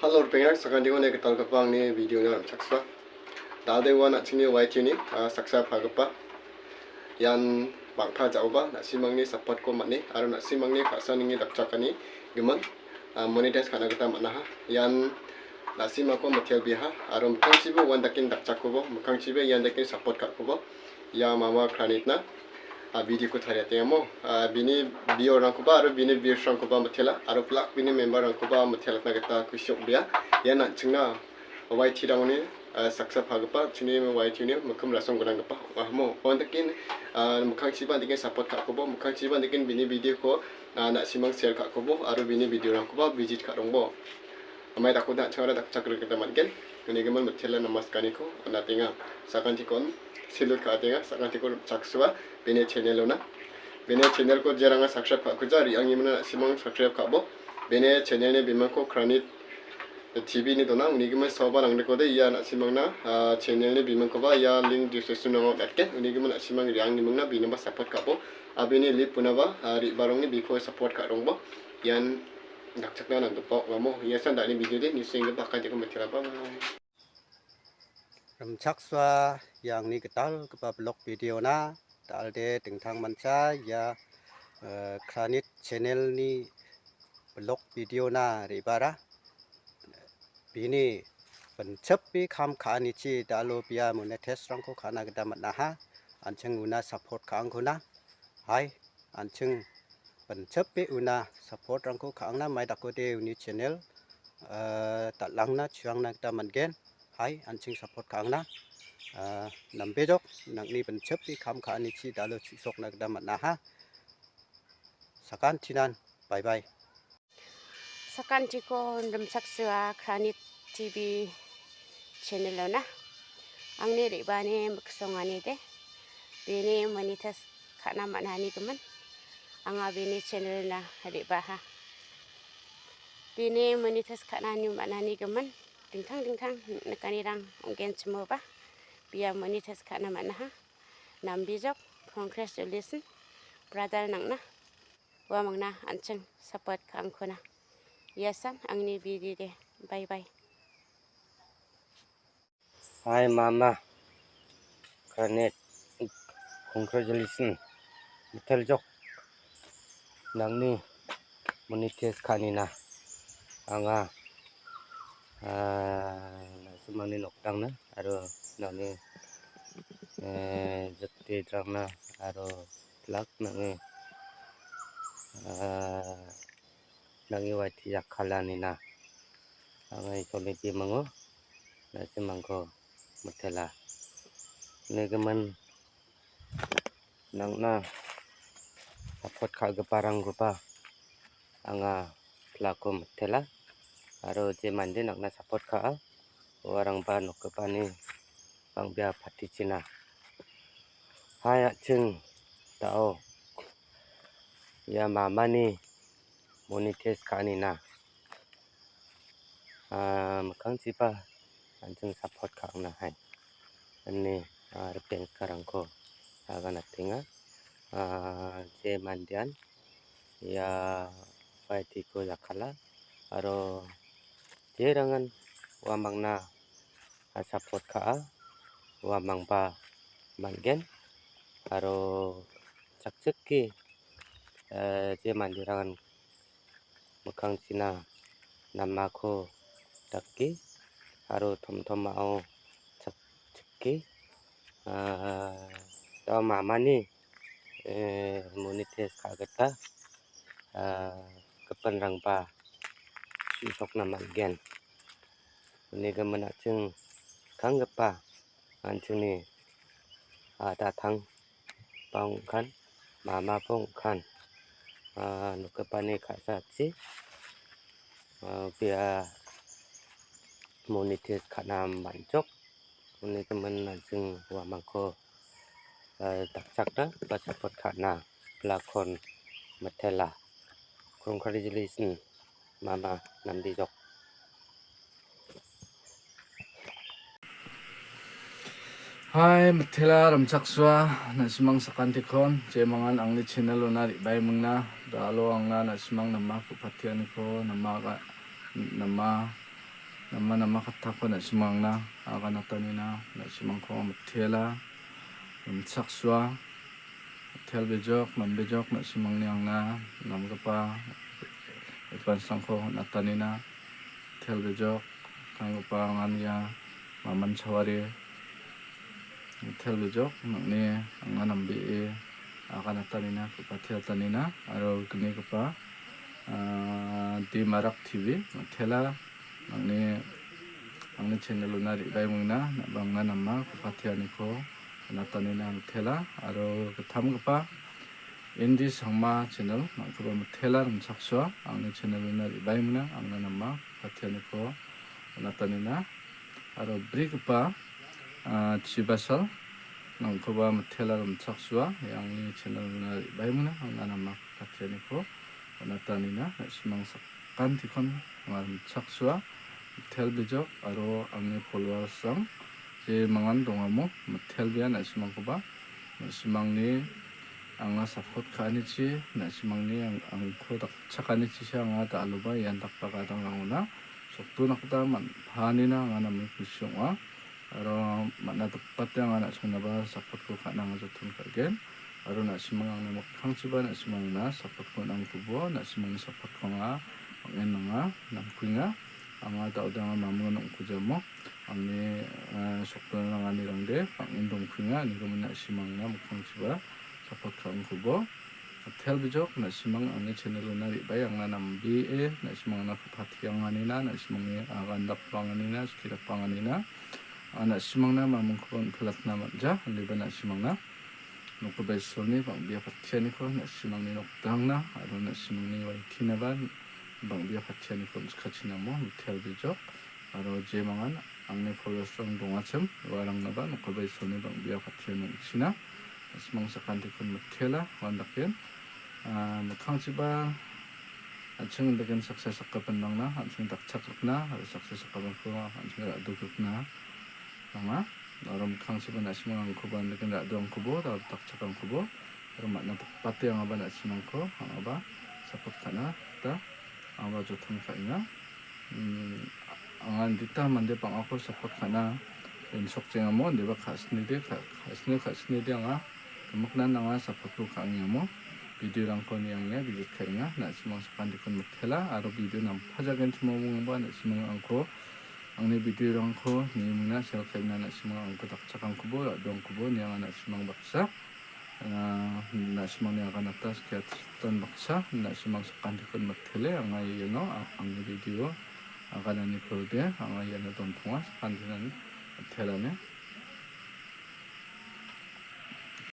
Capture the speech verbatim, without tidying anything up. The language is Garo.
Halo, ripengrang, sakantikon ia gitalgipa angni video-na rimchaksoa. Dal·de ua na·chingni Y T-ni, ah, saksa palgipa. Ian bang·pa ja·oba, na·simangni support-ko man·e, aro na·simangni ka·saanini dakchakani gimin, ah, monetize ka·na gita man·aha. Ian na·simangko mitelbeha, aro mikkangchiba uan daken dakchakkubo, mikkangchiba ian daken support ka·kubo. Ia mama Kranitna, ah, video-ko tariatengamo, ah, bini view-rangkoba aro bini views-rangkoba mitela, aro plak bini member-rangkoba mitelatna gita kusi ong·bea. Ian an·chingna Y T-rangoni, ah, saksa palgipa chini Y T-ni mikkim rasong gnanggipa ong·ahamo. Uandaken, ah, mikkangchiba daken support ka·kubo, mikkangchiba daken bini video-ko, ah, na·simang share ka·kubo, aro bini video-rangkoba visit ka·rongbo. Amai dakode an·chingara dakchakna gita man·gen. Unigimin mitela namaskaniko on·atenga. Sakantikon salute ka·atenga. Sakantikon rimchaksoa bini channel-ona. Bini channel-ko jeranga subscribe ka·kuja, re·angimina na·simang subscribe ka·bo. Bini channel-ni bimangko Kranit T V ine dona. Unigimin saoba nangnikode ia na·simangna, ah, channel-ni bimangkoba ia link description-o on·atgen. Unigimin na·simang re·angimingna binoba support ka·bo. Abini live punaba, ah, re·barongni biko support ka·rongbo. Ian dakchakna nanggipa ong·amo. Ia san da·alni video de, news enggipa akantiko mitela. Bye bye. Rimchaksoa iangni gitalgipa vlog video-na, dal·de dingtangmancha ia, eh, Kranit channel-ni vlog video-na re·bara. Bini binchipi kam ka·anichi dalo bia monetize-rangko ka·na gita man·aha. An·ching una support ka·angkona. Hai, an·ching binchipi una support-rangko ka·angna, mai dakode uni channel, eh, dal·angna chiangna gita man·gen. Hai, an·ching support ka·angna, eh, nambejok nang·ni binchipi kam ka·anichi dalo chu·sokna gita man·aha. Sakantinan, bye bye. Sakantikon rimchaksoa Kranit T V channel-ona. Angni re·baani miksonganide. Bini monetize ka·na man·ani gimin. Anga bini channel-na re·baha. Bini monetize ka·nani man·ani gimin. Dingtang dingtang nikanirang ong·genchimoba. Bia monetize ka·na man·aha. Nambijok, congratulations, brother nang·na. Uamangna an·ching support ka·angkona. Ia san angni video de. Bye bye. Hai mama, Kranit, congratulations. Miteljok nang·ni monetize ka·anina. Anga, ah, na·simangni nokdangna aro nang·ni, eh, jaktidrangna aro plak nang·ni, ah, nang·ni Y T jakkalanina. Anga Isolni bimango na·simangko mitela. Unigimin nang·na support ka·giparangkoba anga plak-ko mitela. Aro je mande nang·na support ka·a, uarangba nokgipani bang·bea patichina. Hai an·ching da·o, ia mamani monetize ka·anina, ah, mikkangchiba an·ching support ka·angna hai ine, ah, ripengrangko aganatenga. Ah, je mandean ia Y T-ko jakkala aro jerangan uamangna, ah, support ka·a, uamangba man·gen aro chakchike, eh, je manderangan mikkangchina namako dake aro tomtomao chak-, chike, ah, da·o mamani, eh, monetize ka·gita, ah, gipinrangba chu·sokna man·gen. Uni gimin an·ching skanggipa an·chingni adatangba ong·kan, mamaba ong·kan. Ah, nokgipani ka·sachi, ah, bia monetize ka·na man·jok. Uni gimin an·ching uamangko, ah, dakchakna ba support ka·na plak-kon mitela. Congratulations, mama nambijok. Hai, mitela rimchaksoa, na·simang sakantikon, jemangan angni channel-ona re·baimingna, da·alo angna na·simang namako patianiko, namaga-, nama Nama nama kattako na·simangna aganatanina na·simangko mitela, rimchaksua, mitel bijok, nambijok na·simangni angna namgipa advance-rangko on·atanina, mitel bijok, kanggipa angania maman chawari, mitel bijok, nang·ni anga nambee aganatanina, ku·pateatanina, aro gnigipa, ah, Dimarak T V, mitela, nang·ni, angni channel-ona re·baimingna, nang·, angna nama ku·pateaniko on·atanina mitela, aro gittamgipa Indi Sangma channel, nang·koba mitela rimchaksua, angni channel-ona re·baimingna, angna nama ku·pateaniko on·atanina, aro brigipa, ah, Chibasal, nang·koba mitela rimchaksua, ia angni channel-ona re·baimingna, angna nama ku·pateaniko on·atanina, na·simang sakantikon anga rimchaksua, mitel bijok aro angni followers-rang jemangan dongamo mitelbea na·simangkoba, na·simangni anga support ka·anichi, na·simangni ang-, angko dakchakanichisa anga da·aloba ian dakba gadangrangona sokdonakgita man-, paanina anga name kusi ong·a. Aro man·a dakbate anga na·simnaba support-ko ka·na anga joton ka·gen. Aro na·simang angna mikkangchiba na·simangna support-ko on·angkubo, na·simangni support-ko anga bang·en anga namkuenga. Anga da·ode anga mamon ong·kujamo. Angni, eh, sokdonanganirangde bang·en dongkuenga. Nigimin na·simangna mikkangchiba support ka·angkubo. Mitel bijok, na·simang angni channel-ona re·bae angna nambee, na·simangna ku·pateanganina, na·simangni agandakbaanganina, skidakbaanganina, ah, na·simangna mamingkoba on·pilatna man·ja, indiba na·simangna nokgipa Isolni bang·bea patianiko na·simangni nokdangna aro na·simangni waitinaba bang·bea patianiko on·sikachina amo mitel bijok. Aro jemangan angni followers-rang dongachim, uarangnaba nokgipa Isolni bang·bea patian ong·china. Na·simang sakantikon mitela, uandake, ah, mikkangchiba an·ching indake saksa sakgipinrangna an·ching dakchakrikna aro saksa sakgipinko an·ching ra·dogrikna nanga. Aro mikkangchiba na·simang angkoba indake ra·doangkobo, aro dakchakrangkobo, aro man·a dakbate angaba na·simangko angaba support ka·na gita angaba joton ka·enga. Mm, anga indita mande bang·ako support ka·na insokjengamo, indiba ka·sinide, ka-, ka·sine, ka·sinide anga gimiknan anga support-ko ka·engamo, video-rangko niangenga, delete ka·enga, na·simang sakantikon mitela, aro video nampajagenchimongba na·simang angko, angni video-rangko niemingna share ka·ina na·simang angko dakchakangkobo, ra·doangkobo nianga na·simang baksa. Ah, na·simangni aganata skia Tristan baksa, na·simang sakantikon mitele, anga iano a-, angni video agananikode, anga iano dontonga, sakantinan mitelane.